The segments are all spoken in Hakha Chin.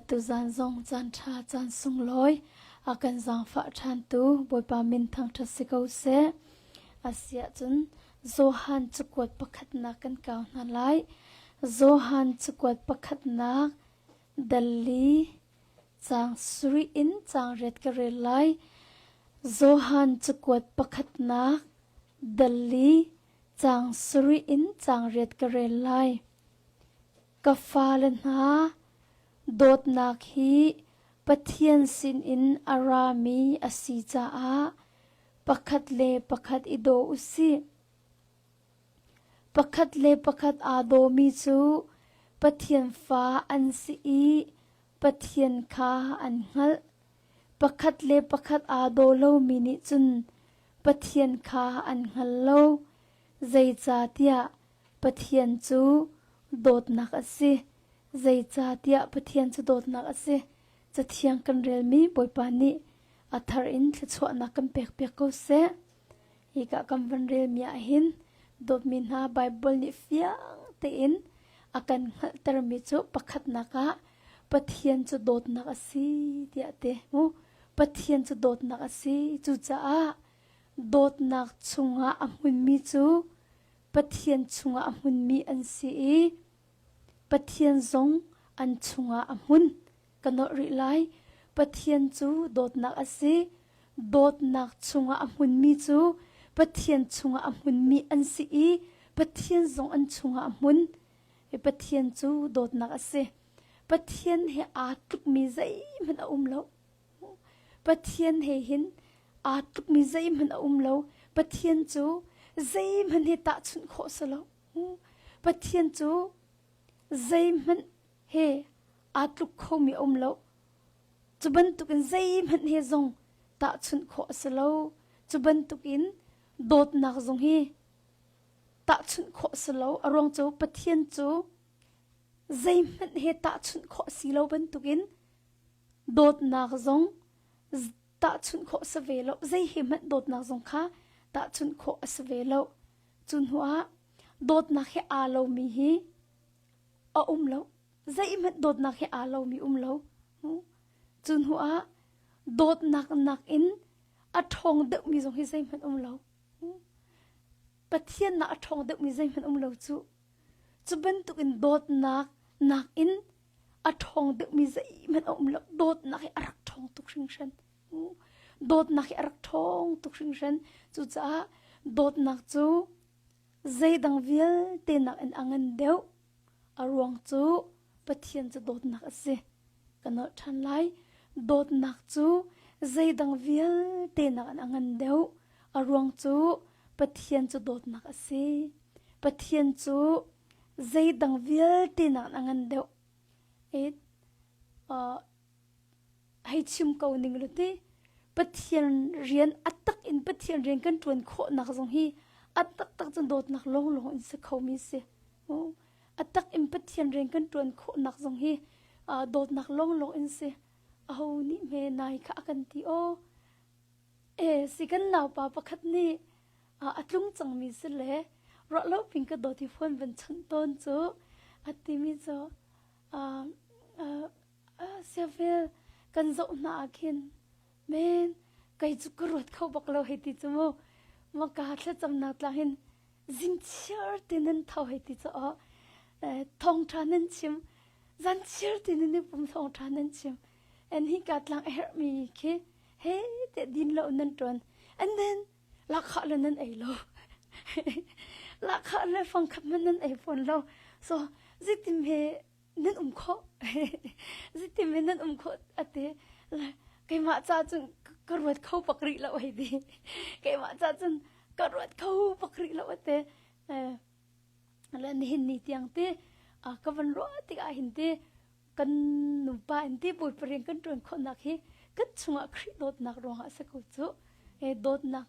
Tuzan zong caan ṭha caan sunglawi a kan zaangfah ṭhantu Bawipa min thangṭhat si ko seh. Asiahcun Johan cakuat pakhatnak kan kau hna lai. Johan cakuat pakhatnak dal li caang sarih in caang riat ka rel lai. Johan cakuat pakhatnak dal li caang sarih in caang riat ka rel lai. Ka fale hna, dawtnak hi Pathian sinin a rami a si caah pakhat le pakhat i daw u sih. Pakhat le pakhat aa dawmi cu Pathian fa an si i Pathian kha an hngalh. Pakhat le pakhat aa daw lomi nih cun Pathian kha an hngal lo, zeicahtiah Pathian cu dawtnak a si. Zeicahtiah Pathian cu dawtnak a si. Cathiang kan relmi Bawipa nih a thar in thluachuahnak kan pekpiak ko seh. Hika kan van relmi ahhin dawtmi hna Baibal nih fiang tein a kan hngalhtermi cu pakhatnak ah Pathian cu dawtnak a si tiah ti. Mu Pathian cu dawtnak a si. Cucaah dawtnak chungah a hmunmi cu Pathian chungah a hmunmi an si i Pathian zong an chungah a hmun. Ka nolh rih lai. Pathian cu dawtnak a si. Dawtnak chungah a hmunmi cu Pathian chungah a hmunmi an si i Pathian zong an chungah a hmun. Pathian cu dawtnak a si. Pathian he aa tlukmi zeihmanh a um lo. Pathian he hin aa tlukmi zeihmanh a um lo. Pathian cu zeihmanh he tahchunh khawh si lo. Pathian cu zeihmanh he aa tluk khomi a um lo. Cu bantukin zeihmanh he zong tahchunh khawh a si lo. Cu bantukin dawtnak zong hi tahchunh khawh a si lo. A ruang cu Pathian cu zeihmanh he tahchunh khawh a si lo bantukin dawtnak zong tahchunh khawh a si ve lo. Zei he hmanh dawtnak zong kha tahchunh khawh a si ve lo. Cu hnuah dawtnak he aa lomi hi a um lo. Zeihmanh dawtnak he aa lomi um lo. Cu hnuah dawtnak nakin a ṭhawng deuhmi zong hi zeihmanh um lo. Pathian nak a ṭhawng deuhmi zeihmanh um lo cu. Cu bantukin dawtnak nakin a ṭhawng deuhmi zeihmanh a um lo. Dawtnak hi a rak ṭhawng tuk hringhran. Dawtnak hi a rak ṭhawng tuk hringhran. Cucaah dawtnak cu zeidang vialte nakin a ngan deuh. A ruang cu Pathian cu dawtnak a si. Ka nolh ṭhan lai. Dawtnak cu zeidang vialte nakin a ngan deuh. A ruang cu Pathian cu dawtnak a si. Pathian cu zeidang vialte nakin a ngan deuh. E, uh, hei chim ko ning lu ti Pathian rian a tak in Pathian rian kan ṭuan khawhnak zong hi a taktak cun dawtnak lawnglawng in si khomi si. A tak in Pathian rian kan ṭuan khawhnak zong hi dawtnak lawnglawng in si. Aho nih hme nai kha a kan ti aw. E si kan naupa pakhat nih a tlung cangmi si le ruah lo ping ka dawt hi phone van chawnh tawn cu a timi cu Siafel kan zoh hna ah khin men kei cu ka ruat kho bak lo hei ti cu mu maka thlacamnak tlang hin zingchiar te nan tho hei ti cu aw thawngṭha nan chim zanchiar te nan i pum thawngṭha nan chim and hi ka tlang a herhmi khi he te din lo nan ṭuan and then lakha le nan ei lo lakha le fangkhat man nan ei fawn lo so zitim he nan um khawh zitim in nan um khawh ate keimah ca cun ka ruat kho bak rih lo hei ti keimah ca cun ka ruat kho bak rih lo ate le nihin ni tiang te ka van ruah tikah hin te kan nupa in ti bawipa rian kan ṭuan khawhnak hi kan chungah Khrih dawtnak ruangah a si ko cu dawtnak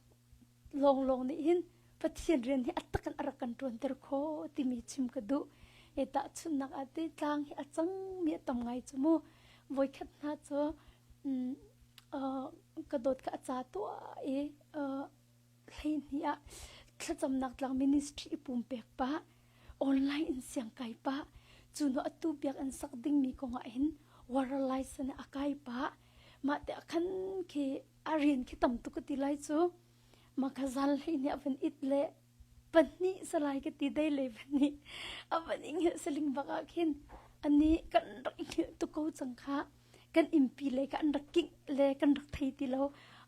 lawnglawng nih hin Pathian rian hi a tak in a rak kan ṭuanter khawh timi chim ka duh. E tahchunhnak ah ti tlang hi a cangmi a tam ngai cu mu. Voikhat hna cu ka dawt kha a ca tuah i hleihnih ah thlacamnak tlang ministry i pumpek pah online in siang kai pah cu hnu atu biakinn sak dingmi kong ah hin warlo. License a kai pah. Mah te ah khan khi a rian khi tam tuk ka ti lai cu. Mah kha zal hlei nih a van it le pahnih salai ka ti dei le pahnih a van i hngilh saling bak ah khin ani kan rak i hngilh tuk ko cang kha kan innpi lei kha an rak kingh le kan rak thei ti lo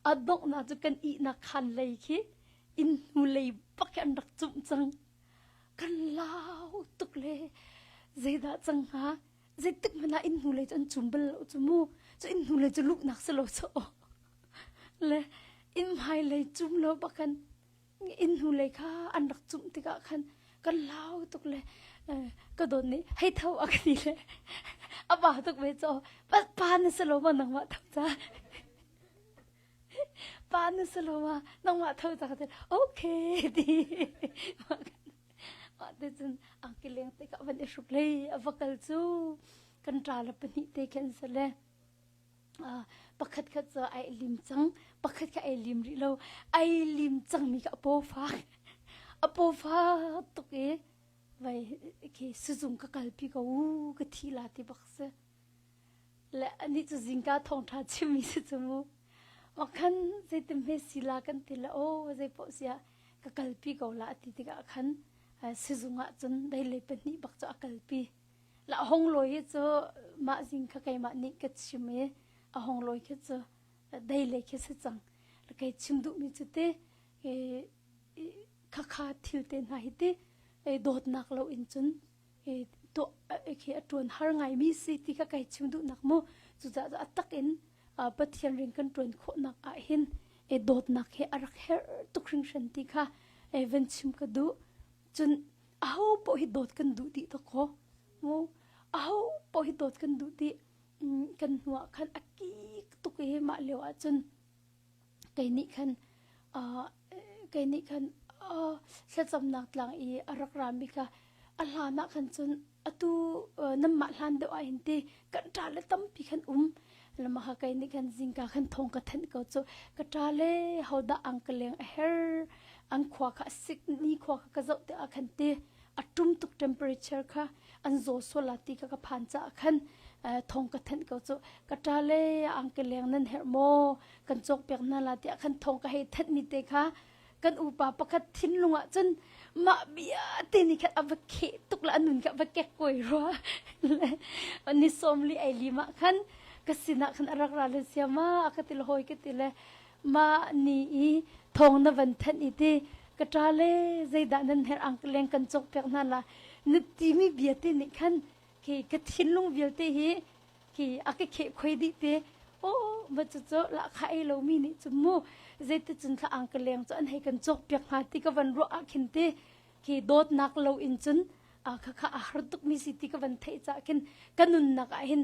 a donghnak cu kan ihnak khaan lei khi inn hnu lei bak khi an rak cumh cang kan lau tuk le zeidah cang hnga zeitik hmanh ah inn hnu lei cu an cum bal lo cu mu cu inn hnu lei cu luhnak si lo cu le inn hmai lei cum lo bak khan inn hnu lei kha an rak cumh tikah khan kan lau tuk le ka dawt nih hei tho a ka ti le a ba tuk ve caw pa na si lo ma nangmah tho ca pa na si lo ma nangmah tho ca ka ti okay ti mah te cun angki leng te ka van i hruk lei a va kal cu kan ṭa le pahnih te khin se le pakhat khat cu ai lim cang pakhat kha ai lim rih lo ai lim cangmi kha a paw fak a paw fak tuk i vai khi sizung ka kalpi ko u ka thi la ti bak si le anih cu zingka thawngṭha chimmi si cu mu ma khan zeitin hme si la kan ti le o zei poh sia ka kalpi ko la ti tikah khan sizung ah cun dei le pahnih bak cu a kalpi La a hong lawi hi cu mah zing kha keimah nih ka chim i a hong lawi khi cu dei lei khi si cang. Kei chim duhmi cu ti khakha thil te hna hi ti dawtnak lo in cun tuah khi a ṭuan har ngaimi si ti kha kei chim duhnak mu. Cucaah a tak in Pathian rian kan ṭuan khawhnak ah hin dawtnak hi a rak herh tuk hringhran ti kha van chim ka duh. Cun aho paoh hi dawt kan duh dih dawkaw. Mu aho paoh hi dawt kan duh dih. Kan hnu ah khan a kik tuk i mah lio ah cun kei nih khan kei nih khan thlacamnak tlang i a rak rami kha a hlan ah khan cun atu nanmah hlan deuh ah hin ti kan ṭa le tampi khan um lama kha kei nih khan zingka khan thong ka thanh ko cu ka ṭa le hodah ang ka leng a her an khua kha a sik ni khua kha ka zoh te ah khan ti a ṭum tuk temperature kha an zaw sual la ti kha ka phan caah khan thong ka thanh ko cu ka ṭa le ang ka leng nan herh maw kan cawk piak hna la tiah khan thong ka hei thanh mi te kha kan upa pakhat thinlung ah cun mah bia te nih khan a va kheh tuk le a nun kha a va kek koi rua le ni sawm li ei li mah khan ka sinah khan a rak ra le sia ma a ka ti le hawi ka ti le ma ni i thong na van thanh i ti ka ṭa le zeidah nan herh ang leng kan cawk piak hna la na timi bia te nih khan khi ka thinlung vialte hi khi a ka kheh khoi dih te oh ma cu cu la kha ei lo mi nih cu mu zeiti cun thla ang ka leng cu an hei kan cawk piak hnga ti ka van ruah ah khin ti khi dawtnak lo in cun kha kha a har tuk mi si ti ka van theih ca khin ka nunnak ah hin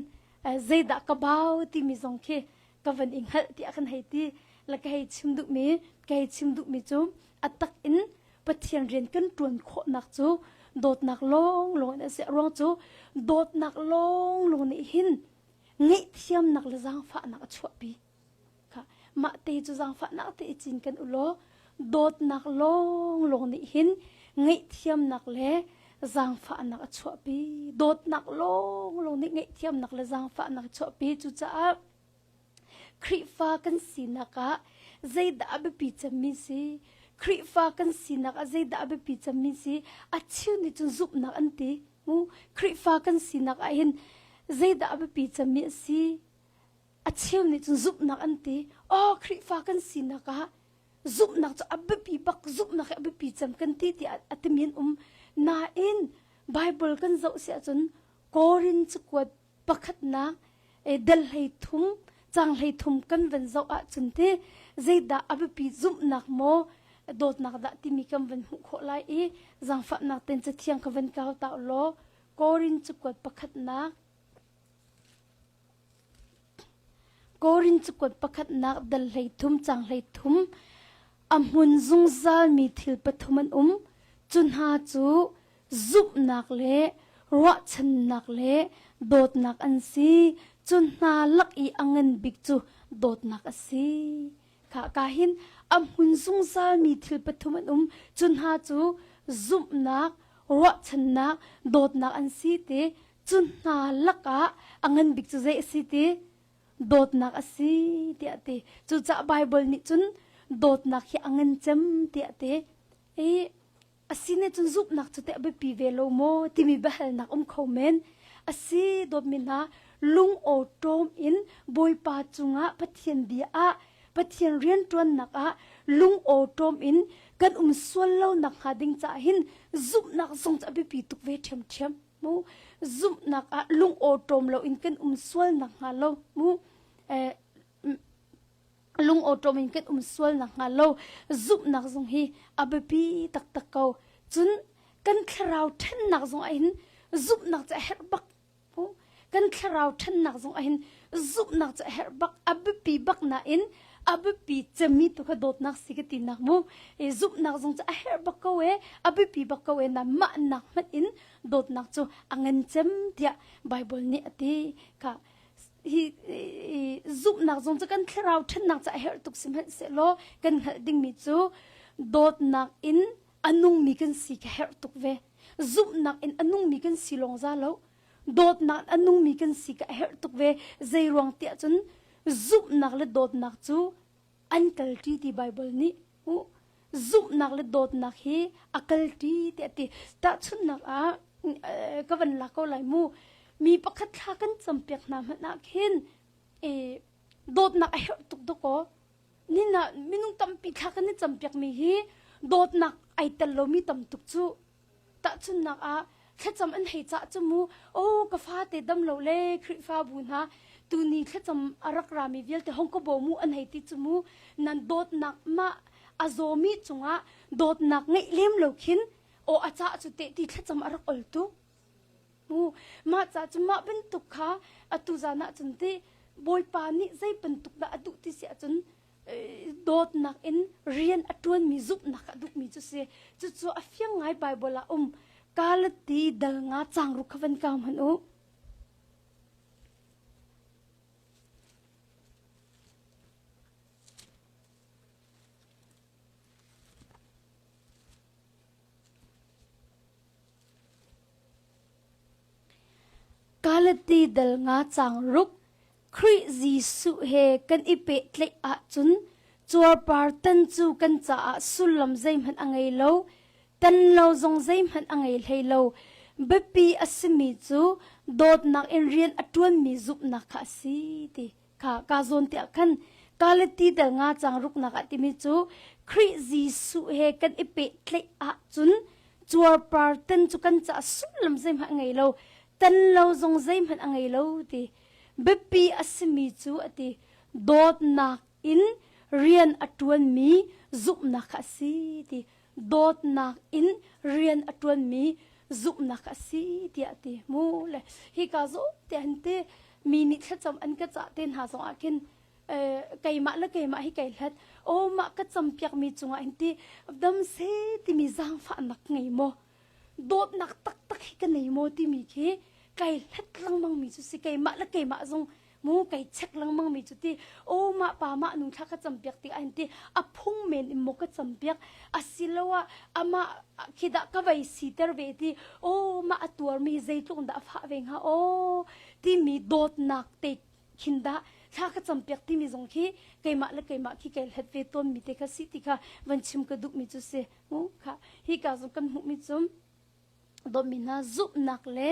zeidah ka bau timi zong khi ka van i hngalh tiah kan hei ti la ka hei chim duh mi ka hei chim duh mi cu a tak in Pathian rian kan ṭuan khawhnak cu dawtnak lawnglawng in a si. A ruang cu dawtnak lawnglawng nih hin ngaihthiamnak le zaangfahnak a chuahpi. Kha mah te cu zaangfahnak te i cin kan u law dawtnak lawnglawng nih hin ngaihthiamnak le zaangfahnak a chuahpi. Dawtnak lawnglawng nih ngaihthiamnak le zaangfahnak a chuahpi. Cucaah Khrihfa kan sinak ah zeidah a biapi cemmi si? Khrihfa kan sinak ah zeidah a biapi cemmi si? A cheu nih cun zumhnak an ti. Mu Khrihfa kan sinak ah hin zeidah a biapi cemmi a si? A cheu nih cun zumhnak an ti. Oh, Khrihfa kan sinak ah zumhnak cu a biapi bak, zumhnak hi a biapi cem kan ti tiah a timi an um. Nain Bible kan zoh si ahcun Korin cakuat Pakhatnak, del 13, cang 13 kan van zoh ahcun ti zeidah a biapi zumhnak maw dawtnak dah timi kan van hmuh khawh lai i zaangfahnak ten cathiang ka van kau ta law Korin cakuat pakhatnak Korin cakuat pakhatnak dal 13 cang 13 a hmun zungzalmi thil pathum an um cu hna cu zumhnak le ruahchannak le dawtnak an si. Cu hna lak i a ngan bik cu dawtnak a si. Kha ka hin a hmun zungzalmi thil pathum an um. Cu hna cu zumhnak, ruahchannak, dawtnak an si ti. Cu hna lakah a ngan bik cu zei a si ti? Dawtnak a si tiah a ti. Cucaah Baibal nih cun dawtnak hi a ngan cem tiah a ti. I a si nih cun zumhnak cu teh a biapi ve lo maw timi biahalnak um kho men. A si dawtmi hna lung awṭawm in Bawipa cungah Pathian bia ah Pathian rianṭuannak ah lung awṭawm in kan um sual lo nakhnga ding caah hin zumhnak zong cu a biapi tuk ve ṭhiamṭhiam mu zumhnak ah lung awṭawm lo in kan um sual nakhnga lo mu eh, lung awṭawm in kan um sual nakhnga lo zumhnak zong hi a biapi taktak ko cun kan thlarau ṭhennak zong ah hin zumhnak cu a herh bak Kan thlarau ṭhannak zong ahhin zumhnak cu a herh bak, a biapi bak nain a biapi cemmi tu kha dawtnak si ka tinak mu. E, zumhnak zong cu a herh bak ko e, a biapi bak ko e, na mah nak hmanh in dawtnak cu a ngan cem tiah Bible nih a ti. Kha hi zumhnak zong cu kan thlarau ṭhannak cu a herh tuk sihmanhsehlaw kan hngalh dingmi cu dawtnak in a nungmi kan si ka herh tuk ve. Zumhnak in a nungmi kan si lawng za lo. Dawtnak in a nungmi kan si ka herh tuk ve. Zei ruang tiah cun zumhnak le dawtnak cu an kalṭi ti Baibal nih uh, zumhnak le dawtnak hi a kalṭi tiah a ti. Tahchunhnak ah ka van lak ko lai mu. Mi pakhat thla kan campiak hna hmanh ah khin eh, dawtnak a herh tuk dawkaw Nin ah minung tampi thla kan i campiakmi hi dawtnak ai tel lomi tam tuk cu. Tahchunhnak ah thlacam an hei cah cu mu oh ka fate dam lo le Khrihfabu hna tuni thlacam a rak rami vialte hong ka bawm u an hei ti cu mu nan dawtnak mah a zawmi cungah dawtnak ngeih lem lo khin aw a cah cu teh ti thlacam a rak ol tuk. Mu mah ca cu mah bantuk kha atu zan ah cun ti Bawipa nih zei bantuk dah a duh ti si ahcun dawtnak in rian a ṭuanmi zumhnak a duhmi cu si. Cucu a fiang ngai Bible ah um. Galati dal nga cang ruk kha van kau hmanh u. Galati dal nga caang ruk Khrih Jesuh he kan i pehtlaih ahcun cuarpar tan cu kan caah sullam zeihmanh a ngei lo, tan lo zong zeihmanh a ngei hlei lo. Biapi a simi cu dawtnak in rian a ṭuanmi zumhnak kha a si ti. Kha ka zawn tiah khan Galati dal nga cang ruknak ah timi cu Khrih Jesuh he kan i pehtlaih ahcun cuarpar tan cu kan caah sullam zeihmanh a ngei lo tan lo zong zeihmanh a ngei lo ti biapi a simi cu a ti dawtnak in rian a ṭuanmi zumhnak kha a si ti dawtnak in rian a ṭuanmi zumhnak a si tiah a ti mu le hika zawn tiah hin ti mi nih thlacam an ka cah te hna zong ah khin keimah le keimah hi kai hlat aw mah ka campiak mi cungah hin ti dam se timi zaangfahnak ngei maw dawtnak taktak hi ka nei maw timi khi kai hlat lengmang mi cu si keimah le keimah zong mu kai check lengmang mi cu ti o mah pa mah nu thla ka campiak tik ah hin ti a phung men in maw ka campiak asiloah amah khi dah ka vei siter ve ti o mah a tuarmi zeitluk dah a fah ve hnga o timi dawtnak te khin dah thla ka campiak timi zong khi keimah le keimah khi kai hlet ve tawn mi te kha si ti kha van chim ka duh mi cu si mu kha hi ka zong kan hmuh mi cu dawtmi hna zumhnak le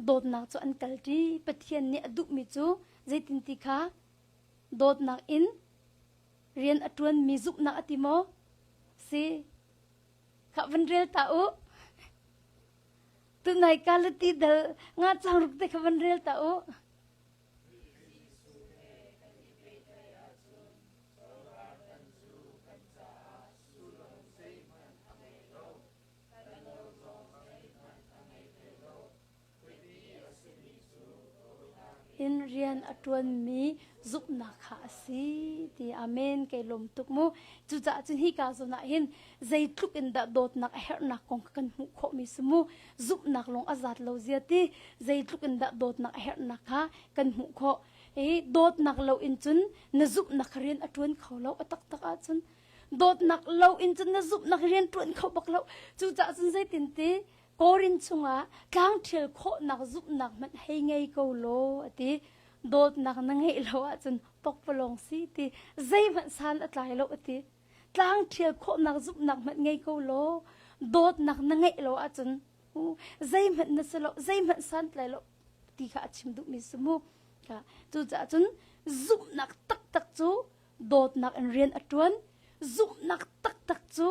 dawtnak cu an kalṭi. Pathian nih a duhmi cu zeitin ti kha dawtnak in rian a ṭuanmi zumhnak a ti maw? Si. Kha van rel ta u. Tunai Galati dal nga cang ruk te kha van rel ta u. In rian a ṭuanmi zumhnak kha a si ti amen kei lawm tuk mu cucaah cun hika zawn ah hin zeitluk in dah dawtnak a herhnak kong kha kan hmuh khawhmi si mu zumhnak lawng a zat lo zia ti zeitluk in dah dawtnak a herhnak kha kan hmuh khawh i dawtnak lo in cun na zumhnak kha rian a ṭuan kho lo a taktak ahcun dawtnak lo in cun na zumhnak rian ṭuan kho bak lo cucaah cun zeitin ti? Korin chungah tlangṭhial khawhnak zumhnak hmanh hei ngei ko law a ti. Dawtnak na ngeih lo ahcun pokpalawng si ti zeihmanh san a tlai lo a ti. Tlangṭhial khawhnak zumhnak hmanh ngei ko law dawtnak na ngeih lo ahcun zeihmanh na si lo zeihmanh santlai lo ti kha a chim duhmi si mu. Cucaah cun zumhnak taktak cu dawtnak in rian a ṭuan. Zumhnak taktak cu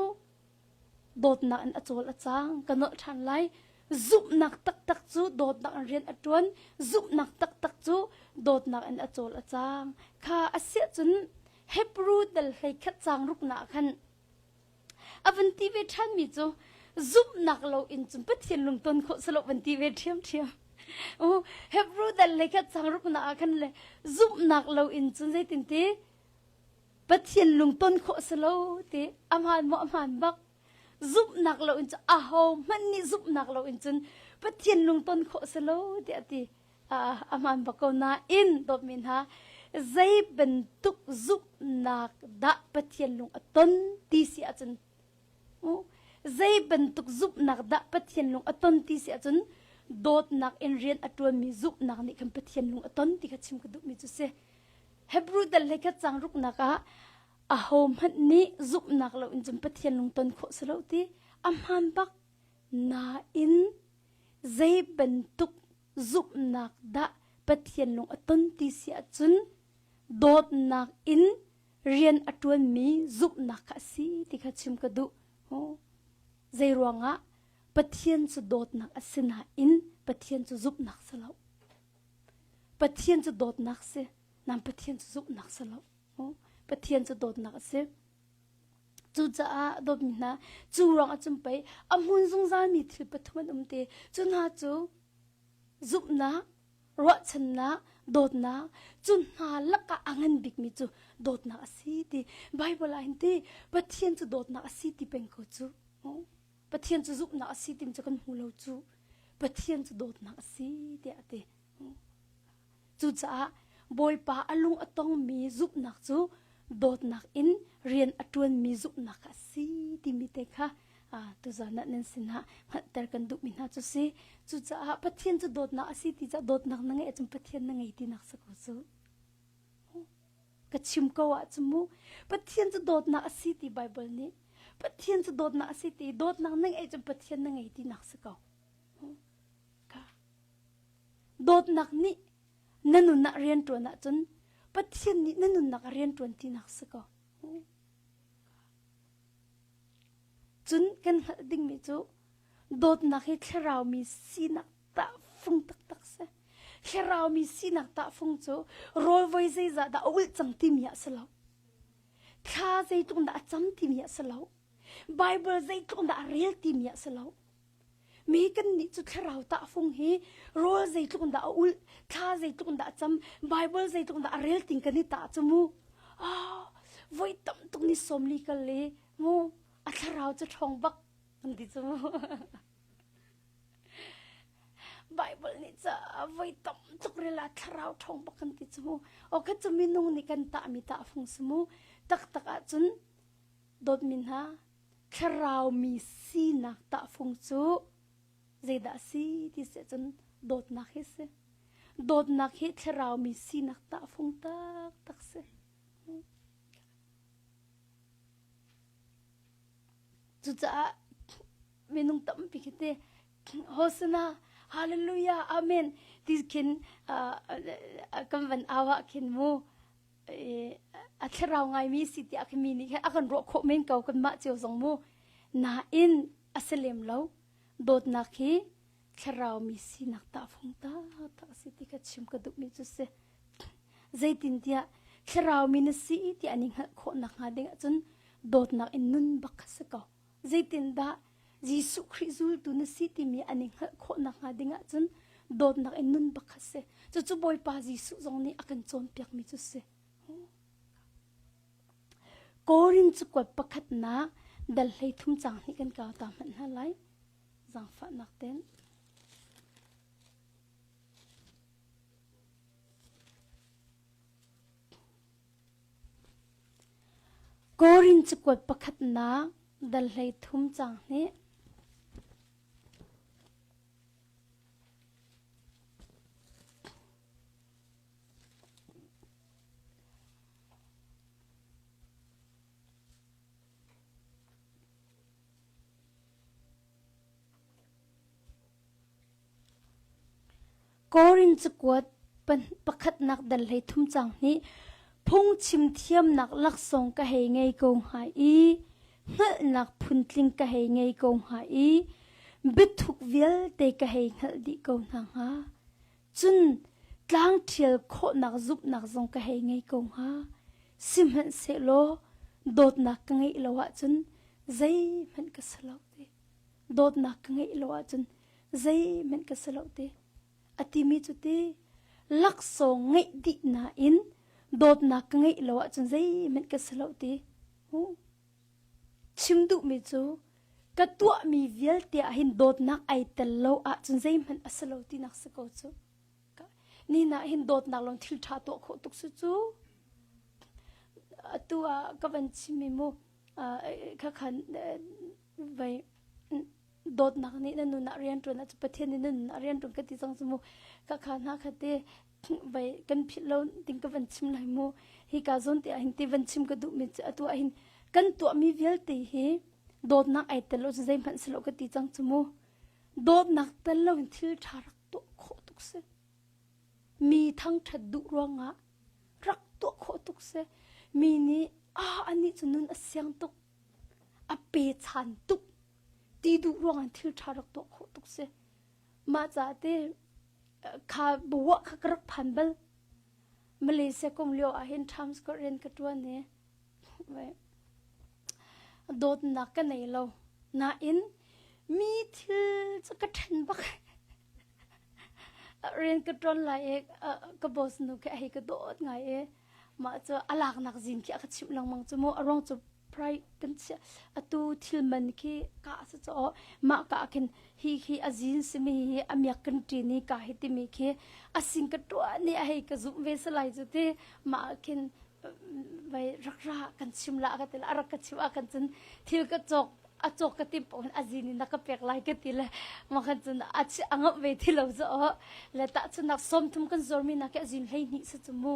dawtnak in a cawl a cang ka nolh ṭhan lai zumhnak taktak cu dawtnak in rian a ṭuan zumhnak taktak cu dawtnak in a cawl a cang kha a siah cun Hebrew dal hlei khat cang ruknak khan a van ti ve ṭhanmi cu zumhnak lo in cun Pathian lungton khawh si lo van ti ve ṭhiamṭhiam Hebrew dal hlei khat cang ruknak ah khan le zumhnak lo in cun zeitin ti Pathian lungton khawh si lo ti a hmaan maw a hmaan bak zumhnak lo in cun aho hmanh nih zumhnak lo in cun Pathian lungton khawh si lo tiah a ti a hmaan bak ko nain dawtmi hna zei bantuk zumhnak dah Pathian lung a ton ti si ahcun zei bantuk zumhnak dah Pathian lung a ton ti si ahcun dawtnak in rian a ṭuanmi zumhnak nih khan Pathian lung a ton ti kha chim ka duhmi cu si. Hebrew dal hlei khat cang ruknak ah ahohmanh nih zumhnak lo in cun Pathian lung ton khawh si lo ti a hmaan bak. Nain zei bantuk zumhnak dah Pathian lung a ton ti si ahcun dawtnak in rian a ṭuanmi zumhnak kha a si ti kha chim ka duh. Zei ruangah Pathian cu dawtnak a si nain Pathian cu zumhnak si lo. Pathian cu dawtnak si, nan Pathian cu zumhnak si lo. Pathian cu dawtnak a si. Cucaah dawtmi hna, cu ruang ah cun pei a hmun zungzalmi thil pathum an um te. Cu hna cu zumhnak, ruahchannak, dawtnak, cu hna lakah a ngan bikmi cu dawtnak a si ti. Bible ah hin ti Pathian cu dawtnak a si ti peng ko cu. Pathian cu zumhnak a si tim cu kan hmu lo cu. Pathian cu dawtnak a si tiah a ti. Cucaah Bawipa a lung a tongmi zumhnak cu dawtnak in rian a ṭuanmi zumhnak kha a si timi te kha tuzan ah nan sinah hngalhter kan duhmi hna cu si. Cucaah Pathian cu dawtnak a si ti caah dawtnak na ngeih ahcun Pathian na ngei tinak si ko cu. Ka chim ko ahcun mu Pathian cu dawtnak a si ti Baibal nih Pathian cu dawtnak a si ti dawtnak na ngeih cun Pathian na ngei tinak si ko. Dawtnak nih na nun ah rian ṭuan ahcun Pathian nih na nunnak a rian ṭuan tinak si ko. Cun kan hngalh dingmi cu dawtnak hi thlarau mi sinak tahfung taktak si. Thlarau mi sinak tahfung cu rawl voi zeizah dah a ulh cang timi ah si lo. Thla zeitluk dah a cam timi ah si lo. Bible zeitluk dah a rel timi ah si lo. Mi kan nih cu thlarau tahfung hi rawl zeitluk dah a ulh, thla zeitluk dah a cam, Bible zeitluk dah a rel ting kan i tah cu mu. Ah, voi tam tuk ni sawmli kal le mu a thlarau cu ṭhawng bak kan ti cu mu. Bible nih ca voi tam tuk rel ah thlarau ṭhawng bak kan ti cu mu. O kha cu minung nih kan tahmi tahfung si mu. Taktak ahcun dawtmi hna Thlarau mi sinak tahfung cu zeidah a si ti si ahcun dawtnak hi a si. Dawtnak hi thlarau mi sinak tahfung taktak si. Cucaah minung tampi khi te Hosana Hallelujah Amen ti khin kan van au ah khin mu a thlarau ngaimi si tiah khi mi nih khan a kan ruah khawh men ko kanmah cio zong mu nain a si lem lo dawtnak hi thlarau mi sinak tahfung taktak a si ti kha chim ka duhmi cu si zeitintiah thlarau mi na si ti an i hngalh khawh nakhnga ding ahcun dawtnak in nun bak kha si ko zeitindah Jesuh Khrih zultu na si timi an i hngalh khawh nakhnga ding ahcun dawtnak in nun bak kha si. Cucu Bawipa Jesuh zong nih a kan cawnpiakmi cu si. Korin cakuat pakhatnak dal hlei thum cang hnih kan kau ta hmanh hna lai. Zaangfahnak ten. Korin cakuat pakhatnak dal hlei thum cang hnih. Korin cakuat pakhatnak dal hlei thum cang hnih phungchim thiamnak laksawng ka hei ngei ko hnga i hngalhnak phuntling ka hei ngei ko hnga i biathuk vialte ka hei hngalh dih ko hna hnga. Cun tlang ṭhial khawhnak zumhnak zong ka hei ngei ko hnga. Sihmanhsehlaw dawtnak ka ngeih lo ahcun zeihmanh ka si lo ti. Dawtnak ka ngeih lo ahcun zeihmanh ka si lo ti. A timi cu ti laksawng ngeih dih nain dawtnak ka ngeih lo ahcun zeihmanh ka si lo ti. Chim duhmi cu ka tuahmi vialte ah hin dawtnak ai tel lo ahcun zeihmanh a si lo tinak si ko cu. Ni na hin dawtnak lawng thil ṭha tuah khawh tuk si cu. Atu ah ka van chim i mu khakhan vai dawtnak nih na nun ah rian ṭuan ahcun Pathian nih na nun ah rian ṭuan ka ti cang cu mu. Khakha hna kha te vai kan philh lo ding ka van chim lai mu. Hika zawn te ah hin ti van chim ka duhmi cu atu ah hin kan tuahmi vialte hi dawtnak ai tel lo cu zeihmanh si lo ka ti cang cu mu. Dawtnak tel lo in thil ṭha rak tuah khawh tuk si. Mi thangṭhat duh ruangah rak tuah khawh tuk si. Mi nih ah anih cu nun a siang tuk, a pechan tuk ti duh ruangah thil ṭha rak tuah khawh tuk si. Mah caah te kha buah kha ka rak phan bal. Malaysia kum lio ah hin Times Square rian ka ṭuan i Dawtnak ka nei lo. Nain mi thil cu ka ṭhen bak. Rian ka ṭuan lai i ka boss nu khi a hei ka dawt ngai i mah cu a laknak zin khi a ka chimh lengmang cu mu. A ruang cu pride kan chiah. Atu thil man khi ka a si caw mah ka ah khin hi hi a zin simi hi a miak kan ṭin i ka hi timi khi a sin ka ṭuan i a hei ka zumh ve salai cu ti mah ah khin vai rak ra kan chim la ka ti la a rak ka chim ah kan cun thil ka cawk a cawk ka tim paoh a zin in na ka pek lai ka ti le ma khan cun a chi a ngap ve ti lo zo le ta chun nak som thum kan zor mi na ke zin hlei hnih sa chu mu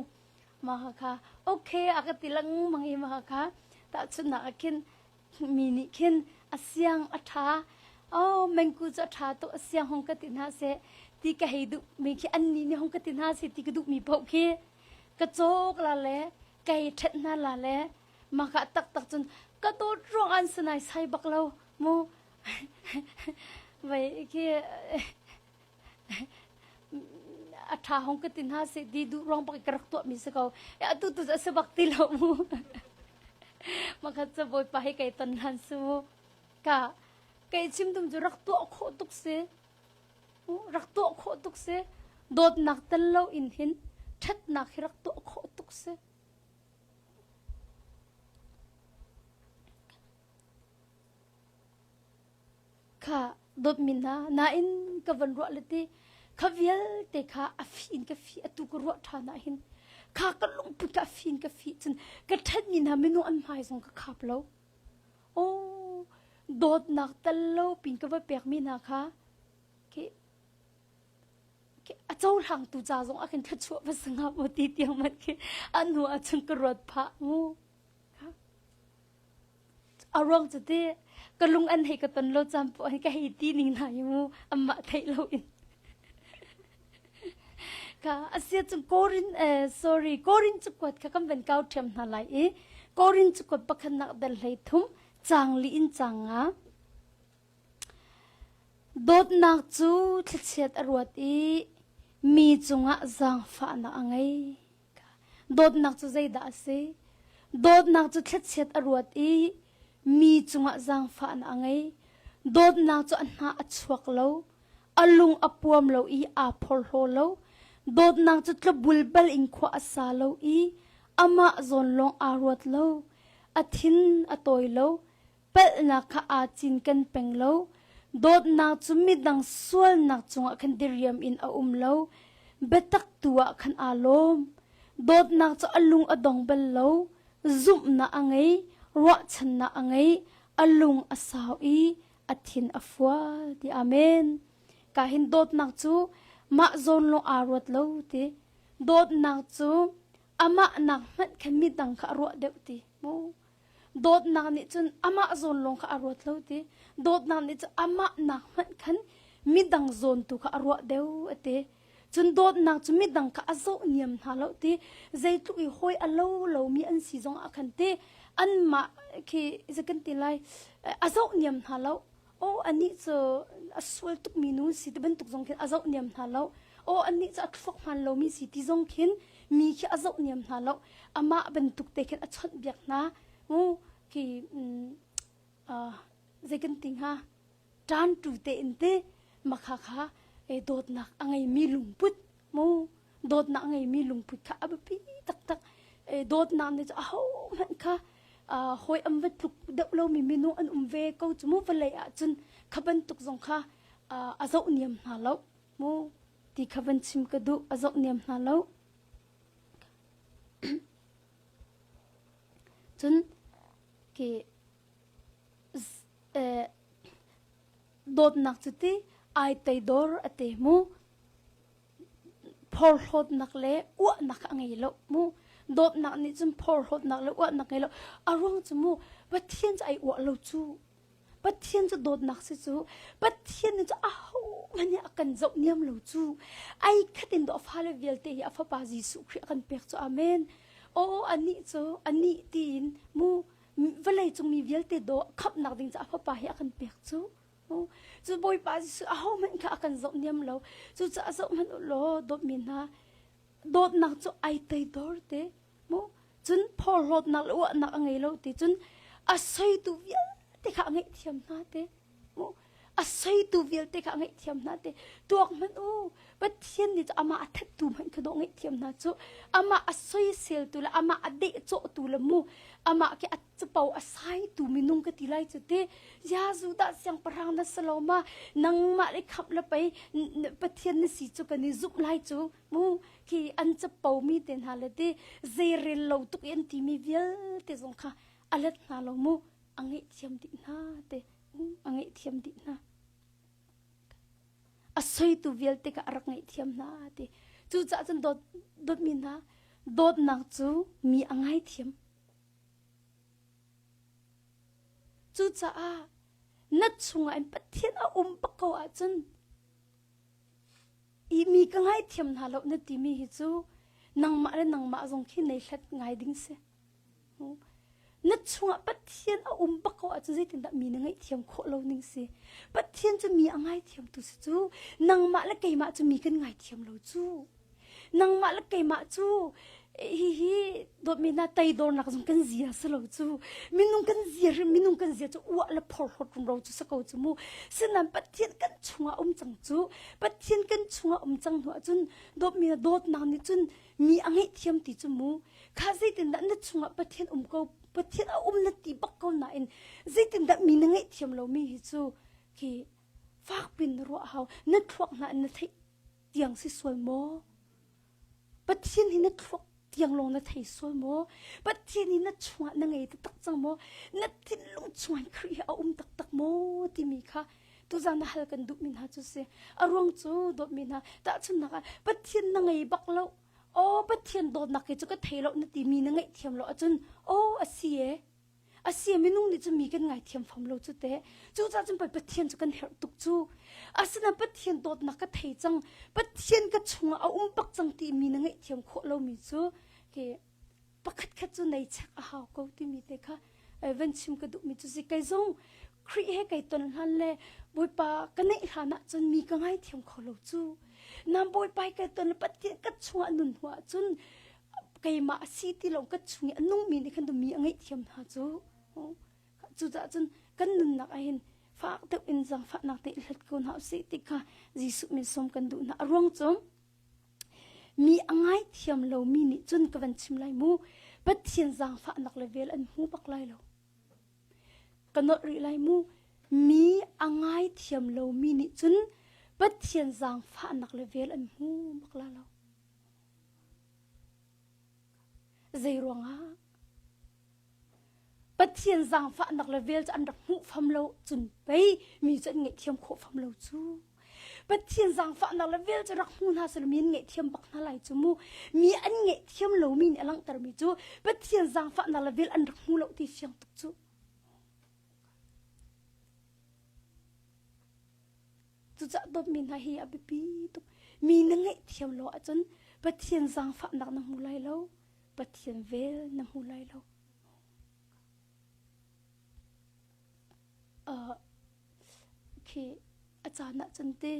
ma kha okay a ka ti lengmang i ma kha ta chun nak khin mi nih khin a siang a ṭha oh mengku cu a ṭha tuk a siang hong ka ti hna seh ti ka hei duh mi khi annih nih hong ka ti hna seh ti ka duh mi paoh khi ka cawk la le kai ṭhet hna la le mah kha taktak cun ka dawt ruang an sinai sai bak lo mu vai khi a ṭha hong ka ti hna seh ti duh ruang bak ka rak tuahmi si ko atu tu a si bak ti lo mu makhat cu bawipa he kai ton hlan su ka kai chim dum cu rak tuah khawh tuk si rak tuah khawh tuk si dawtnak tel lo in hin ṭhatnak hi rak tuah khawh tuk si Kha dawtmi hna, nain ka van ruah le ti kha vialte kha a fi in ka fi atu ka ruah ṭhan ah hin kha ka lungput ka fi in ka fi cun ka ṭhenmi hna minung an hmai zong ka khap lo. Oh, dawtnak tal lo pin ka va pekmi hna kha khi a cohlangtu ca zong ah khin thluachuah va si hnga maw ti tiang man khi a hnu ah cun ka ruat phah mu. A ruang cu ti ka lung an hei ka ton lo caan poah hi ka hei ti ning hna hi mu amah theih lo in. Ka asia cu Korin eh, sorry Korin cakuat kha kan van kau ṭhiam hna lai i Korin cakuat pakhatnak dal hlei thum caang li in caang nga. Dawtnak cu thlachiat a ruat i mi cungah zaangfahnak a ngei. Dawtnak cu zeidah a si? Dawtnak cu thlachiat a ruat i mi cungah zaangfahnak a ngei. Dawtnak cu a hnah a chuak lo, a lung a puam lo i aa phorhlaw lo. Dawtnak cu tlabulbal in khua a sa lo i amah zawn lawng aa ruat lo. A thin a tawi lo, palhnak kha aa cinken peng lo. Dawtnak cu midang sualnak cungah khan diriam in a um lo. Biatak tu ah khan aa lawm. Dawtnak cu a lung a dong bal lo. Zumhnak a ngei, ruahchannak a ngei, a lung a sau i a thin a fual ti amen. Ka hin dawtnak cu mah zawn lawng aa ruat lo ti. Dawtnak cu amah nak hmanh khan midang kha a ruah deuh ti. Mu. Dawtnak nih cun amah zawn lawng kha a ruat lo ti. Dawtnak nih cun amah nak hmanh khan midang zawn tu kha a ruah deuh a ti. Cun dawtnak cu midang kha a zoh niam hna lo ti zeitluk i hawi a lo lomi an si zong ah khan ti anmah khi zei kan ti lai a zoh niam hna lo. Aw anih cu a sual tukmi nu si ti bantuk zong khin a zoh niam hna lo. Aw anih cu a thluak hmaan lomi si ti zong khin mi khi a zoh niam hna lo. Amah bantuk te khin a chawnhbiak hna. Mu khi zei kan ti hnga ṭantu tein te makha kha dawtnak a ngeimi lungput mu dawtnak a ngeimi lungput kha a biapi taktak dawtnak nih cu ahohmanh kha hawi an va tluk deuh lomi minung an um ve ko cu mu vawlei ah cun kha bantuk zong kha a zoh niam hna lo mu ti kha van chim ka duh a zoh niam hna lo cun Ki dawtnak cu ti ai teidor a te mu. Phorhlawtnak le uahnak a ngei lo mu. Dawtnak nih cun phorhlawtnak le uahnak ngei lo. A ruang cu mu Pathian cu ai uah lo cu. Pathian cu dawtnak si cu. Pathian nih cu ahohmanh nih a kan zoh niam lo cu. Ai khat in dawh fale vialte hi a fapa Jesuh Khrih a kan pek cu. Amen. Aw anih cu anih tiin mu vawlei cung mi vialte daw khamhnak ding ca a fapa hi a kan pek cu. Cu Bawipa Jesuh ahohmanh kha a kan zoh niam lo. Cucaah zoh hmanh u law dawtmi hna dawtnak cu ai teidor te mu cun phorhlawtnak le uahnak a ngei lo ti cun a soitu vialte kha a ngaihthiam hna te mu a soitu vialte kha a ngaihthiam hna te tuak hmanh u Pathian nih cu amah a thattu hmanh kha dawh ngaihthiam hna cu amah a soiseltu le amah a dehcawhtu le mu amah khi a capo a saitu minung ka ti lai cu te ya Judah siangpahrang na si lo ma nangmah le khamh le pei Pathian na si cu kan i zumh lai cu mu khi an capo mi te hna le te zeirel lo tuk i an timi vialte zong kha a let hna lo mu a ngaihthiam dih hna te a ngaihthiam dih hna a soitu vialte kha a rak ngaihthiam hna ti cucaah cun dawt dawtmi hna dawtnak cu mi a ngaithiam cucaah na chungah in Pathian a um bak ko ahcun i mi ka ngaithiam hna lo na timi hi cu nangmah le nangmah zong khi nei hlat ngai ding si Na chungah Pathian a um bak ko ahcun zeitindah mi na ngaihthiam khawh lo ning si? Pathian cu mi a ngaithiamtu si cu. Nangmah le keimah cu mi kan ngaithiam lo cu. Nangmah le keimah cu hihi dawtmi hna teidornak zong kan zia si lo cu. Minung kan zia minung kan zia cu uah le phorhlawt rumro cu si ko cu mu. Sinain Pathian kan chungah um cang cu. Pathian kan chungah um cang hnu ahcun dawtmi hna dawtnak nih cun mi a ngaihthiam ti cu mu kha zeitindah na chungah Pathian um ko Pathian a um na ti bak ko nain zeitindah mi na ngaihthiam lomi hi cu khi fakpin na ruah hau na thluak hna in na theih tiang si sual maw Pathian hi na thluak tiang lawng na thei sual maw Pathian hi na chungah na ngei taktak cang maw na thinlung chungah Khrih hi a um taktak maw timi kha tuzan na hal kan duhmi hna cu si a ruang cu dawtmi hna tahchunhnak ah Pathian na ngei bak lo aw Pathian dawtnak hi cu ka thei lo na timi na ngaihthiam lo ahcun aw a si e a si minung nih cun mi kan ngaithiam fam lo cu te cucaah cun pei Pathian cu kan herh tuk cu asinain Pathian dawtnak ka thei cang Pathian ka chungah a um bak cang timi na ngaihthiam khawh lomi cu hi pakhat khat cu nei chek a hau ko timi te kha van chim ka duhmi cu si kei zong Khrih he kai ton hlan le Bawipa ka neih hlan ah cun mi ka ngaithiam kho lo cu nam Bawipa kai ton le Pathian ka chungah nun hnu ah cun keimah a si ti lo ka chung i a nungmi nih khan mi a ngaihthiam hna cu cucaah cun kan nunnak ah hin fak deuh in zaangfahnak te i hlat ko hna usih ti kha Jesuh min sawm kan duh hna a ruang cu Mi a ngaithiam lomi nih cun ka van chim lai mu, Pathian zaangfahnak le vel an hmu bak lai lo. Ka nolh rih lai mu, mi a ngaithiam lomi nih cun Pathian zaangfahnak le vel an hmu bak la lo. Zei ruangah? Pathian zaangfahnak le vel cu an rak hmuh fam lo cun pei mi cu an ngaihthiam khawh fam lo cu. Pathian zaangfahnak le vel cu rak hmu hna selaw mi an ngaihthiam bak hna lai cu mu. Mi an ngaihthiam lomi nih a langhtermi cu Pathian zaangfahnak le vel an rak hmu lo ti fiang tuk cu. Cucaah dawtmi hna hi a biapi tuk. Mi na ngaihthiam lo ahcun Pathian zaangfahnak na hmu lai lo. Pathian vel na hmu lai lo. Uh, khi a caan ahcun te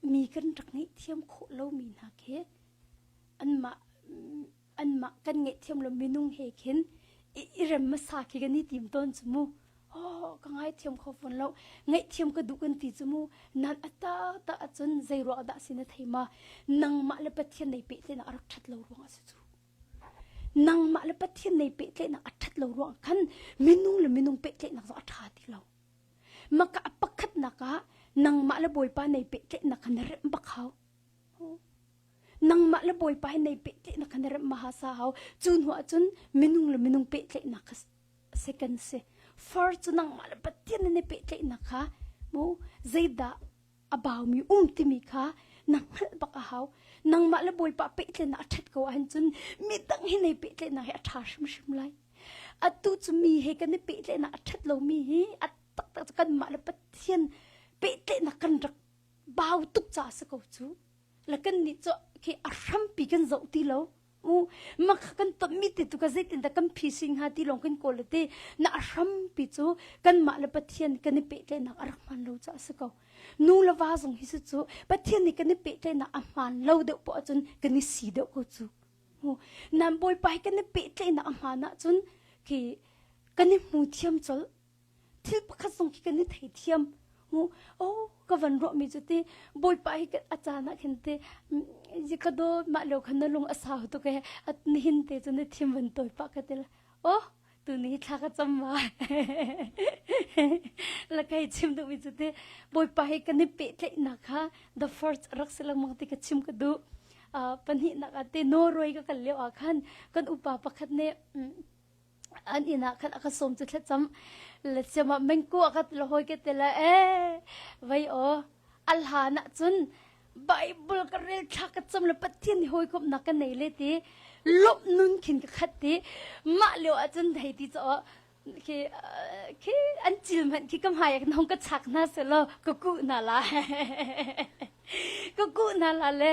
mi kan rak ngaihthiam khawh lomi hna khi anmah anmah kan ngaihthiam lo minung he khin i rem hmasa khi kan i tim tawn cu mu. Oh, ka ngaithiam kho fawn lo. Ngaihthiam ka duh kan ti cu mu. Nan a taktak ahcun zei ruang dah si na thei ma? Nangmah le Pathian nei pehtlaihnak a rak ṭhat lo ruang ah si cu. Nangmah le Pathian nei pehtlaihnak a ṭhat lo ruang khan minung le minung pehtlaihnak zong a ṭha ti lo. Maka a pakhatnak ah nangmah le Bawipa nei pehtlaihnak kha na remh bak hau. Nangmah le Bawipa hi nei pehtlaihnak kha na remh ma ha sa hau. Cu hnu ahcun minung le minung pehtlaihnak kha second si. First cu nangmah le Pathian nan i pehtlaihnak kha mu zeidah a baumi um timi kha na hngalh bak a hau. Nangmah le Bawipa pehtlaihnak a ṭhat ko ahcun midang hi nei pehtlaihnak hi a ṭha hrimhrim lai. Atu cu mi he kan i pehtlaihnak a ṭhat lomi hi a taktak cu kanmah le Pathian pehtlaihnak kan rak bau tuk caah si ko cu. Le kannih cu khi a hrampi kan zoh ti lo. U makha kan tonmi te tu ka zeitindah kan phi hnga ti lawng kan kawl te na a hrampi cu kanmah le Pathian kan i pehtlaihnak a rak hmaan lo caah a si ko. Nu le va zong hi cu Pathian nih kan i pehtlaihnak a hmaan lo deuh poah ahcun kan i si deuh ko cu. Nan Bawipa hi kan i pehtlaihnak a hmaan ahcun khi kan i hmu thiam colh. Thil pakhat zong khi kan i theithiam. Mu oh ka van ruahmi cu ti Bawipa hi a caan ah khin te ka dawt mah lio khan na lung a sau tuk e nihin te cu na thim van tawi pah ka ti la oh tuni thla ka cam ma la kai chim duhmi cu ti Bawipa hi kan i pehtlaihnak kha the first rak si lengmang ti ka chim ka duh. Pahnihnak ah te Norway ka kal lio ah khan kan upa pakhat nih an inn ah khan a ka sawm cu thlacam le siam ah mengku a ka la hawi ka te la e vai aw a hlan ah cun Bible ka rel thla ka cam le Pathian ni hawikomhnak ka nei le ti lawmh nun khin ka khat ti mah lio ah cun hei ti caw khi khi an cil hmanh khi ka hmai ah hong ka chak hna selaw ka kuh hna la ka kuh hna la le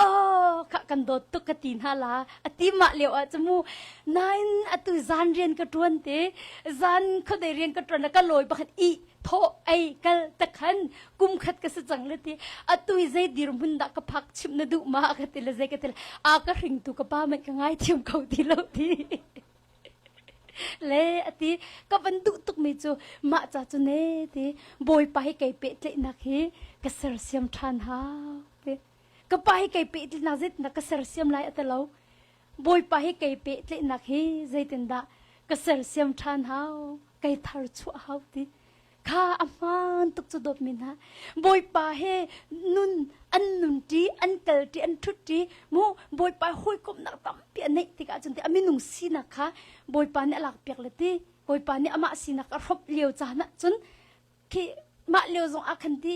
oh kha kan dawt tuk ka ti hna la a ti mah lio ah cu mu nain atu zan rian ka tuan te zan khuadei rian ka tuan ka lawi pakhat i thaw ei kal takhan kum khat ka si cang le ti atu i zei dirhmun dah ka phak chim na duh ma ka ti le zei ka ti le a ka hring tu ka pa manh ka ngai thiam ko ti lo ti Le a ti ka van duh tukmi cu mah ca cu ne ti Bawipa hi kei pehtlaihnak hi ka sersiam ṭhan hau ti ka pa hi kei pehtlaihnak zeitindah ka sersiam lai a ti lo Bawipa hi kei pehtlaihnak hi zeitindah ka sersiam ṭhan hau kei thar chuah hau ti Kha a hmaan tuk cu dawtmi hna. Bawipa he nun an nunṭi, an kalṭi, an ṭhutṭi. Mu Bawipa hawikomhnak tampi a neih tikah cun ti a minung sinak kha Bawipa nih a lakpiak le ti Bawipa nih amah sinak a hrawmh lio caan ah cun khi mah lio zong ah khan ti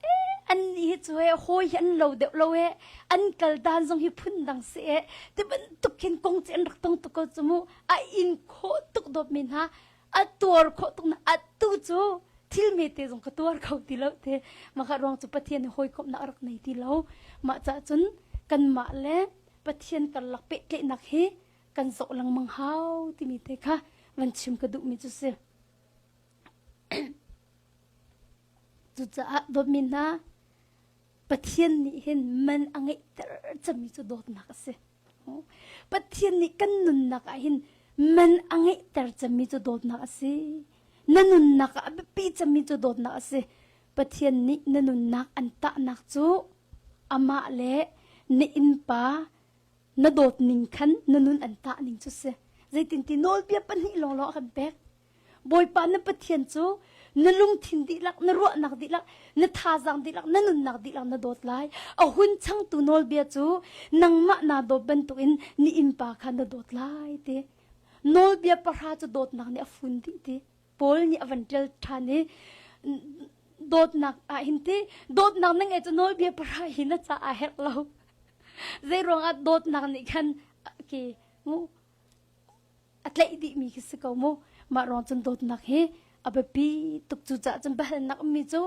eh, an nih hi cu he hawi hi an lo deuh lo he an kal dan zong hi phun dang si eh ti bantuk khin kong ci an rak tong tuk ko cu mu a in khawh tuk dawtmi hna a tuar khawh tuk na atu cu thil mete zong ka tuar kho ti lo te maka ruang cu Pathian nih hawikomhnak a rak nei ti lo mah cah cun kanmah le Pathian karlak pehtlaihnak hi kan zoh lengmang hau timi te kha van chim ka duhmi cu si cucaah dawtmi hna Pathian nih hin man a ngeihter cemmi cu dawtnak a si. Pathian nih kan nunnak ah hin man a ngeihter cemmi cu dawtnak a si. Na nunnak ah a biapi cemmi cu dawtnak a si. Pathian nih na nunnak an tahnak cu amah le na innpa na dawt ning khan na nun an tah ning cu si. Zeitinti nawlbia pahnih lawnglawng a kan pek. Bawipa na Pathian cu na lungthin dihlak, na ruahnak dihlak, na thazaang dihlak, na nunnak dihlak na dawt lai. A hun changtu nawlbia cu nangmah naa dawt bantukin ni innpa kha na dawt lai ti. Nawlbia pahra cu dawtnak nih a fun dih ti. Paul nih a van ṭial ṭhan i dawtnak ah hin ti dawtnak na ngeih cu nawlbia pahra hi na caah a herh lo. Zei ruangah dawtnak nih khan ke mu a tlaih dihmi khi si ko mu mah ruang cun dawtnak hi a biapi tuk cu caah cun biahalnak ummi cu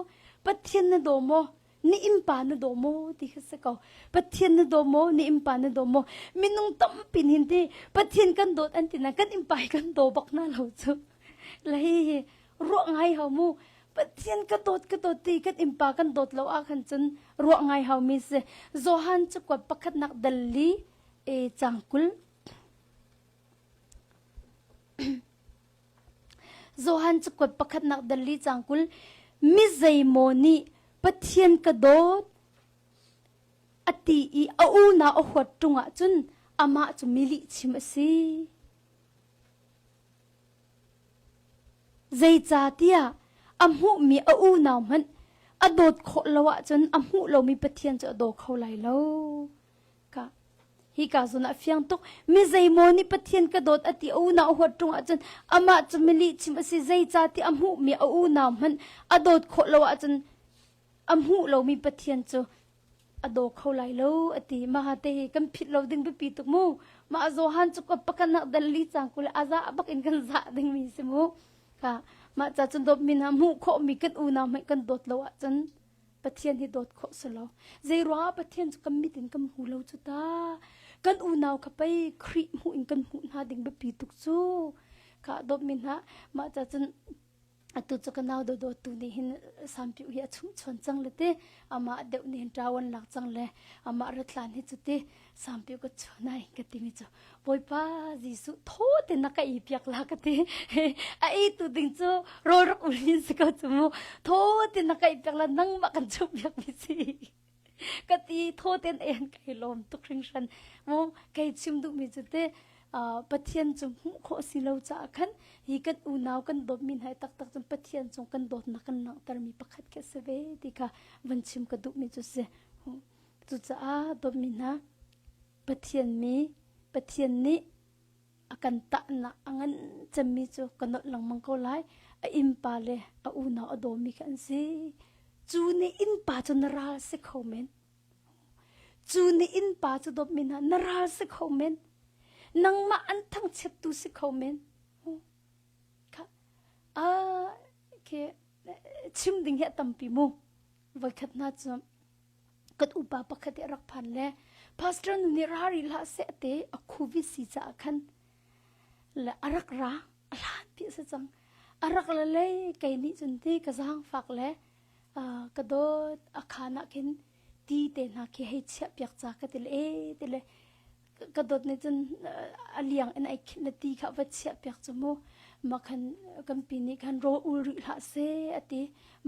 Pathian na daw maw? Ni innpa na daw maw ti kha si ko. Pathian na daw maw? Ni innpa na daw maw? Minung tampi nih ti Pathian kan dawt an ti na kan innpa hi kan daw bak na lo cu. La hi hi ruah ngai hau mu. Pathian ka dawt ka dawt ti kan innpa kan dawt lo ah khan cun ruah ngai hau mi si. Johan cakuat pakhatnak dal li e cang 20. Johan cakuat pakhatnak dal li cang 20 mi zeimaw nih Pathian ka dawt a ti i a unau a huat ṭung ahcun amah cu mi lihchim a si. Zeicahtiah a hmuhmi a unau hmanh a dawt khawh lo ahcun a hmuh lomi Pathian cu a daw kho lai lo. Ka hi ka zawn ah fiang tuk mi zeimaw nih Pathian ka dawt a ti a unau a huat ṭung ahcun amah cu mi lihchim a si zeicahtiah a hmuhmi a unau hmanh a dawt khawh lo ahcun a hmuh lomi Pathian cu a daw kho lai lo a ti. Mah te hi kan phit lo ding biapi tuk mu. Mah Johan cu ka pakhat dal li cang kul a za bak in kan zah ding mi si mu. Ka mah ca cun dawt mi hna hmuh khawh mi kan unau hmanh kan dawt lo ahcun Pathian hi dawt khawh si lo. Zei ruangah Pathian cu kan mit in kan hmu lo cu ta. Kan unau kha pei Khrih hmuh in kan hmuh hna ding biapi tuk cu. Ka dawt mi hna mah ca cun atu cu ka nau dawdawt tu nih hin sampiu hi a chumchuan cang le te amah deuh nih hin ṭawan lak cang le amah ratlan hi cu ti sampiu ka chuan ai ka timi cu Bawipa Jesuh thaw te na ka ei piak la ka ti a ei tu ding cu rawl rak ulin si ko cu mu thaw te na ka ei piak la nangmah kan chuh piak mi si ka ti thaw ten en kai lawm tuk hringhran mu kei chim duh mi cu te Pathian cu hmuh khawh si lo caah khan hi kan unau kan dawtmi hna taktak cun Pathian cung kan dawtnak kan langhtermi pakhat khi a si ve ti kha van chim ka duhmi cu si. Cucaah dawtmi hna Pathian mi Pathian nih a kan tahnak a ngan cemmi cu ka nolh lengmang ko lai. A innpa le a unau a dawmi kha an si. Cu nih innpa cu na ral si kho men. Cu nih innpa cu dawtmi hna na ral si kho men. Nangmah an thangchiattu si kho men. Kha ah khi chim ding hi a tampi mu. Voikhat hna cu kan upa pakhat i a rak phan le pastor nu nih ra rih hlah seh te a covid si caah khan le a rak ra a hlan pi a si cang a rak la le kei nih cun ti ka zaangfak le ka dawt a khan ah khin ti te hna khi hei chiah piak ca ka ti le e ti le ka dawt nih cun a liang in ai khinh le ti kha va chiah piak cu mu mah khan kan pi nih khan rawl ul rih hlah seh a ti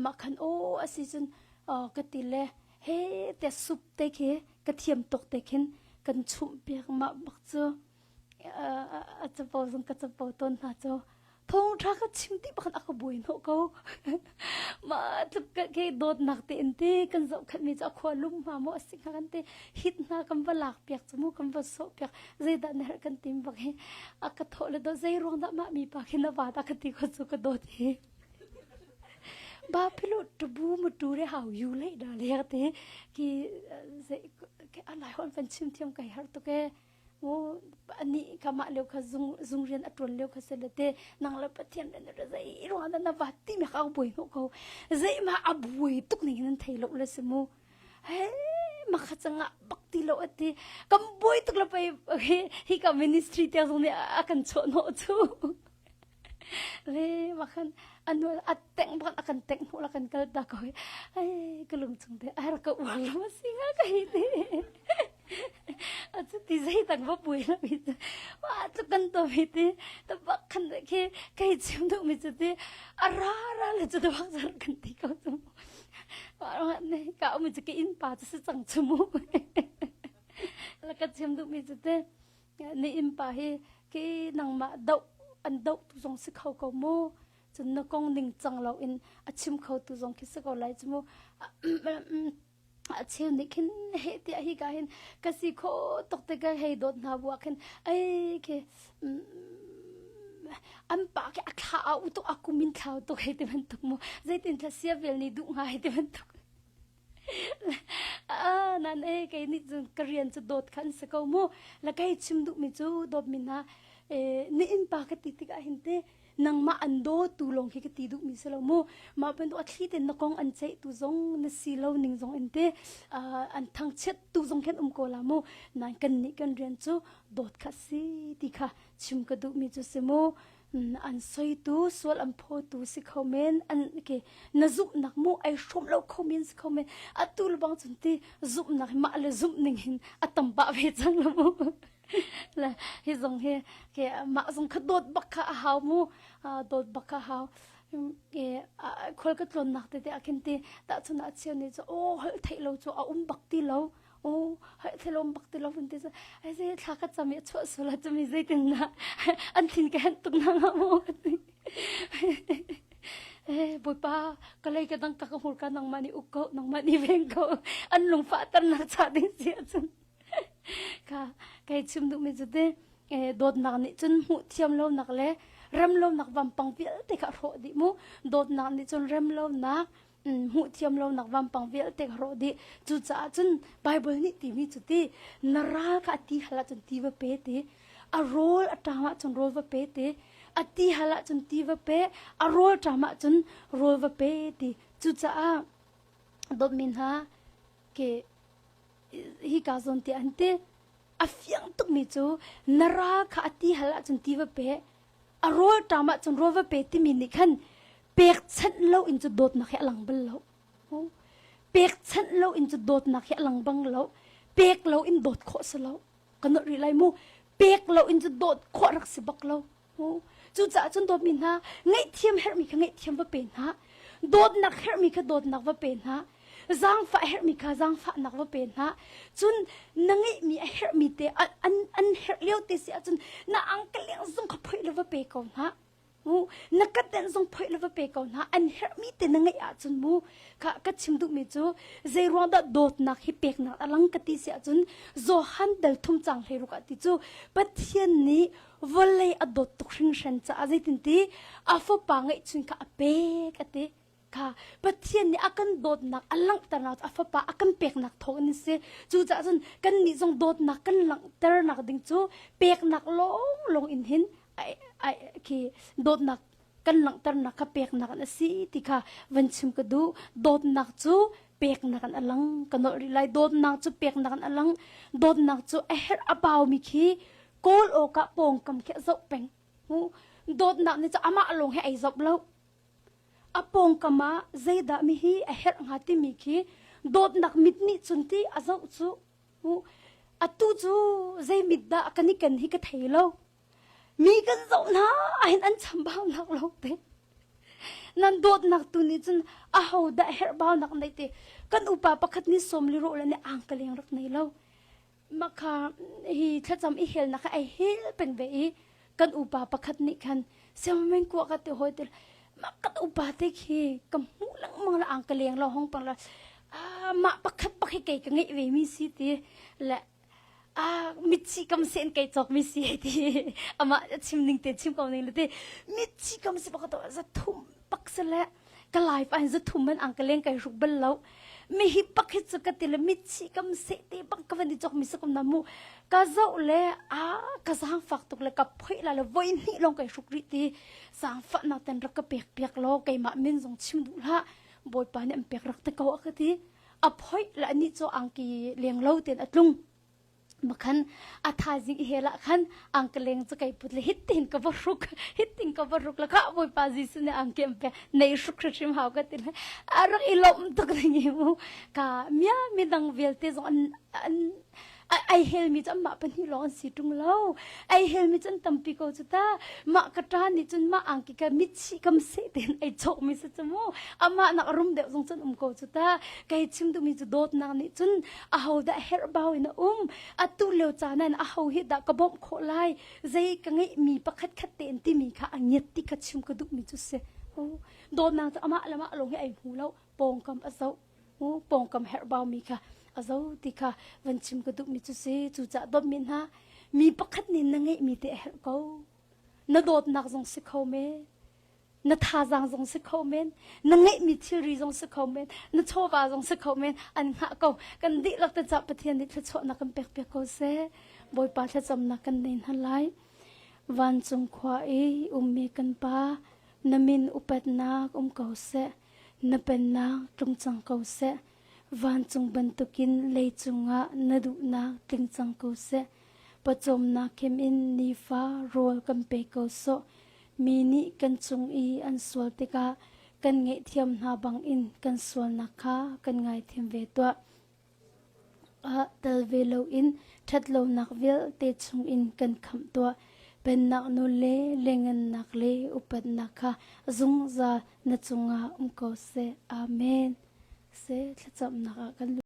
mah khan aw a si cun ka ti le he te sup te khi ka thiam tuk te khin kan chumh piak mah bak cu a capo zong ka capo tawn hna cu thawngṭha ka chim ti bakhan a ka buai hnawh ko mah tluk ke dawtnak te in te kan zohkhenh mi cu a khua lum hma maw a si hnga kan te hit hna kan va lak piak cu mu kan va sawh piak zeidah na herh kan tim bak hi a ka thawh le do zei ruang dah mah mi pa khi na va ta ka ti ko cu ka dawt hi ba philu tubu mu tu re hau yu le da le te ki zei ke alai hon van chim thiam kai har to ke Anih kha mah lio kha zung zung rian a ṭuan lio kha si le te nang le Pathian le na zei ruang dah na vat ti mi kha a buai hnawh ko zei ma a buai tuk ning in nan thei lo le si mu he ma kha cangah bak ti lo ati kan buai tuk le pei hi ka ministry tiang zong nih a kan chawh hnawh cu le ma khan anu a teng bak a kan teng hnu la kan kal ta ko ai ka lung chung te ai ra ka uar lo ma si nga ka hi ti A cu ti zeidang va pui lo mi cu wa cu kan to mi ti ta bak khan khi kai chim duh mi cu ti a ra ra le cu ta bak zar kan ti ko cu wa ne ka um cu ke in pa cu si cang chu mu la ka chim duh mi cu te ni in pa hi ki nangmah do an do tu zong si kho ko mu cun na kong ning cang lo in a chim kho tu zong khi si ko lai chu mu A cheu nih khin heh tiah hi ka hin ka si kho tuk te ka hei dawt hna bu ah khin ei khi an pa khi a thla a u tuk a kum in thlau tuk hei ti bantuk mu zeitin thla sia vel nih duh hnga hei ti bantuk. Nan e kei nih cun ka rian cu dawt kha an si ko mu. La kei chim duhmi cu dawtmi hna na innpa ka ti tikah hin te nangmah an dawtu lawng khi ka ti duhmi si lo mu. Mah bantuk a thli tein na kong an ceihtu zong na si lo ning zong in te an thangchiat tu zong khin um ko la mu. Nain kan nih kan rian cu dawt kha si ti kha chim ka duhmi cu si mu. An soitu sual an phawtu si kho men an ke na zumhnak mu ai hrawm lo kho men si kho men atu le bang cun ti zumhnak hi mah le zumh ning hin a tam pah ve cang lo mu le hi zong hi ke mah zong kha dawt bak kha a hau mu dawt bak kha hau ke khual ka tlawnnak tete ah khin ti tahchun ah cheu nih cu aw holh theih lo cu a um bak ti lo Oh, hai thelom bak ti lo vun ti ai zei thla ka cam i chuah sula cumi zeitin na an thin ka hen tuk na nga mu eh bawipa ka lei ka dang ka ka hmur ka nangmah nih uk ko nangmah nih veng ko an lungfah tar nak cha ding si ahcun ka kai chim duh mi cu te eh dawtnak nih cun hmuh thiam lo nak le rem lo nak vampang vialte kha hrawh dih mu dawtnak nih cun rem lo nak hmuh thiam lonak vampang vialte ka rawh dih. Cucaah cun Baibal nih timi cu ti na ral kha a ti hal ahcun ti va pe ti a rawl a ṭam ahcun rawl va pe ti a ti hal ahcun ti va pe a rawl ṭam ahcun rawl va pe ti cucaah dawtmi hna ke hika zawn ti an ti a fiang tukmi cu na ral kha a ti hal ahcun ti va pe a rawl ṭam ahcun rawl va pe timi nih khan pekchanh lo in cu dawtnak hi a lang bal lo pekchanh lo in cu dawtnak hi a lang bang lo pek lo in dawt khawh si lo ka nolh rih lai mu pek lo in cu dawt khawh rak si bak lo cucaah cun dawtmi hna ngaihthiam herhmi kha ngaihthiam va pe hna dawtnak herhmi kha dawtnak va pe hna zaangfah herhmi kha zaangfahnak va pe hna cun na ngeihmi a herhmi te an an herh lio te si ahcun na angkaleng zong kha phoih le va pe ko hna mu na katenh zong phoih le va pe ko hna an herhmi te na ngeih ahcun mu kha ka chim duhmi cu zei ruang dah dawtnak hi peknak a lang ka ti si ahcun Johan dal thum cang hlei ruk ah ti cu Pathian nih vawlei a dawt tuk hringhran caah zeitin ti a fapa ngeihchun kha a pek a ti kha Pathian nih a kan dawtnak a langhternak a fapa a kan peknak thawng in si cucaah cun kannih zong dawtnak kan langhternak ding cu peknak lawnglawng in hin khi dawtnak kan langhternak kha peknak an si ti kha van chim ka duh dawtnak cu peknak an alang ka nolh rih lai dawtnak cu peknak an alang dawtnak cu a herh a baumi khi kawl awkah pawngkam khi a zoh peng dawtnak nih cu amah lawng he ai zoh lo A pawngkam ah zeidah mi hi a herh hnga timi khi dawtnak mit nih cun ti a zoh cu. Atu cu zei mit dah kan i ken hi ka thei lo. Mi kan zoh hna ahhin an chambaunak lo te. Nan dawtnak tu nih cun aho dah herhbaunak nei ti. Kan upa pakhat nih sawm li rawh le nih angkaleng rak nei lo. Mah kha hi thlacam i helnak kha ai hel peng ve i kan upa pakhat nih khan siangmeng kua ka ti hawi ti mah kan upa te khi ka hmuh lengmang la ang ka leng lo hong pang la mah pakhat pak hi kei ka ngeih ve mi si ti le ah mitchi kam sen kei cawk mi si ti amah chim ning te chim ko ning le ti mitchi kam si pakhat za thum pak se le ka life an za thum man ang ka leng kai hruk bal lo mi hi pak hi chu ka ti le mitchi kam se te bang ka van i chok mi sakum na mu ka zo le a ka zang fak tuk le ka phoi la le voi ni long kai hruk ri ti zang fa na ten rak ka pek piak lo keimah min zong chim duh la bawipa nih an pek rak te ko a ka ti a phoi la ni cho angki leng lo ten a tlung Makhan a thaizing i hel ah khan angkaleng cu kai put le hitin ka va hruk hitin ka va hruk la kha Bawipa Jesuh nih angki an pek nei hruk hrimhrim hau ka ti le a rak i lawmh tuk ding i mu ka mia midang vialte zong an an ai helmi cu anmah pahnih lawng an si ṭung lo ai helmi cu an tampi ko cu ta mah ka ṭa nih cun mah angki ka mitchih kam seh tein ai chawkmi si cu mu amah nak rum deuh zong cun um ko cu ta kai chim duhmi cu dawtnak nih cun ahodah herhbau in a um atu lio caan ah aho hi dah ka bawmh khawh lai zei ka ngeihmi pakhat khat tein timi kha a ngiat ti kha chim ka duhmi cu si dawtnak cu amah le mah lawng hi ai hmu lo pawngkam a zoh pawngkam herhbau mi kha a zo ti kha van chim ka duhmi cu si cucaah dawtmi hna mi pakhat nih na ngeihmi te a herh ko na dawtnak zong si kho me. Na thazaang zong si kho men, na ngeihmi thilri zong si kho men, na chawva zong si kho men, an hngah ko. Kan dihlak te cah Pathian nih thluachuahnak kan pek piak ko seh. Bawipa thlacamnak kan nei hna lai. Vancung khua i ummi kan Pa, na min upatnak um ko seh. Na pennak tlung cang ko seh. Vancung bantukin leicung ah na duhnak tling cang ko seh. Pawcawmnak khim in nifa rawl kan pe ko sawh. Mi nih kan cung i an sual tikah kan ngaihthiam hna bangin kan sualnak kha kan ngaithiam ve tuah. Ah tel ve loin ṭhatlonak vialte chungin kan khamh tuah. Pennak nawl le lengannak le upatnak kha zungzal na cungah um ko seh. Amen. Seh thlacamnak ah kan lut.